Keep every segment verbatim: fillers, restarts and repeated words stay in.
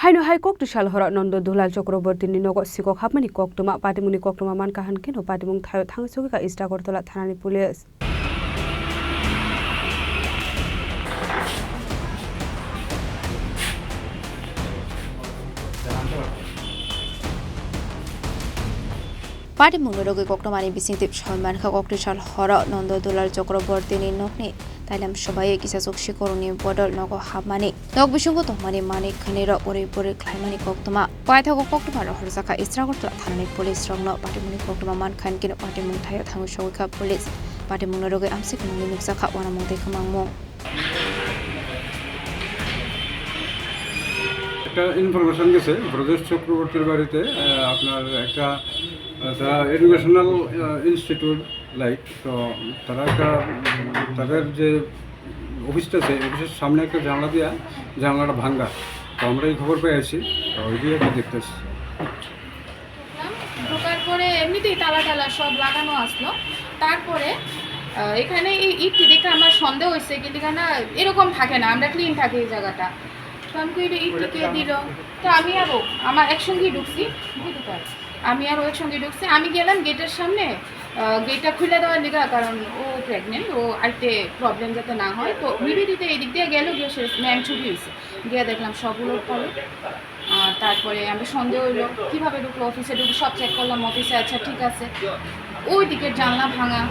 Haino hai kok twisal horo Nondo Dulal Chakrabortini nogo sikok hapmani koktwma, patimungni koktwma mankha hwnkhe no patimung thaio thang sogwi kha East Agartala thanani police. Patimungni rogwi koktwmani bisingtwi soi mankha, kok twisal horo Nondo Dulal Chakrabortini nokni tailam swbaiwi kisachuk sikorokni bodol nogo hapmani, nok bisingo tongmani manwi khwnirok uri puri khlaimani koktwma. Paithago koktwma rohorjakha East Agartala thanani police rokno. Patimungni koktwma mankha hwnkhe patimung thaio thangwi sogwi kha police. Patimungni rogwi amsik nungwi nukjakha uanamung tei kwmangmung. একটা ইনফরমেশন গেছে ব্রজেশ চক্রবর্তীর বাড়িতে, আহ, আপনার একটা, আহ, তারা এডুকেশনাল, আহ, institute like, তো তারা একটা, উম, তাদের যে অফিসটা আছে, অফিসের সামনে একটা জানলা দিয়া জানলাটা ভাঙ্গা। তো আমরা এই খবর পেয়ে আছি, তো ওই দিয়ে একটা দেখতেছি। ঢোকার পরে এমনিতেই তালা টালা সব লাগানো আসলো। তারপরে, আহ, এখানে এই ইটটি দেখে আমার সন্দেহ হয়েছে, কিন্তু কেন এরকম থাকে না, আমরা ক্লিন থাকে এই জায়গাটা। তো আমি কই, "এটা ইটটি কে দিল?" তো আমি আরো, আমার একসঙ্গেই ঢুকছি, বুঝতে পারো। আমি আরো একসঙ্গে ঢুকছি, আমি গেলাম গেটের সামনে, আহ, গেটটা খুলে দেওয়ার লিগা, কারণ ও প্রেগনেন্ট, ও আইতে প্রবলেম যাতে না হয়। তো নিবেদিতা এদিক দিয়ে গেল, গিয়ে সে ম্যাম ছুটি হয়েছে, গিয়ে দেখলাম সব উলট পালট। আর তারপরে আমরা সন্দেহ হইলো, কিভাবে ঢুকলো, অফিসে ঢুকলো, সব চেক করলাম, অফিসে আচ্ছা ঠিক আছে। ওইদিকে জানলা ভাঙা,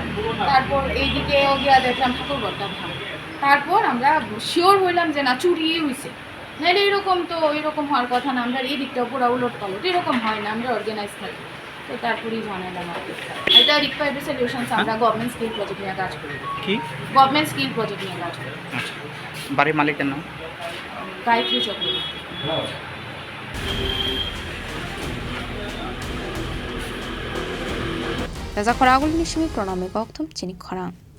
তারপর এইদিকেও গিয়া দেখলাম ঠাকুরঘরটা ভাঙা। তারপর আমরা শিওর হইলাম যে না, চুরিই হইছে, নাহলে এরকম তো, এরকম হওয়ার কথা না। আমরা এই দিকটা পুরো উলট পালট, এরকম হয় না, আমরা অর্গানাইজ থাকি। তো তারপরেই জানাইলাম আর কি। এটা রিকোয়ার্ড সলিউশনস, আমরা গভর্নমেন্ট স্কিল প্রজেক্ট নিয়ে কাজ করি। কি? গভর্নমেন্ট স্কিল প্রজেক্ট নিয়ে কাজ করি। আচ্ছা, বাড়ির মালিকের নাম? গায়ত্রী Chakraborty. Taja khorang agulni simi pranami kokthum chini khorang.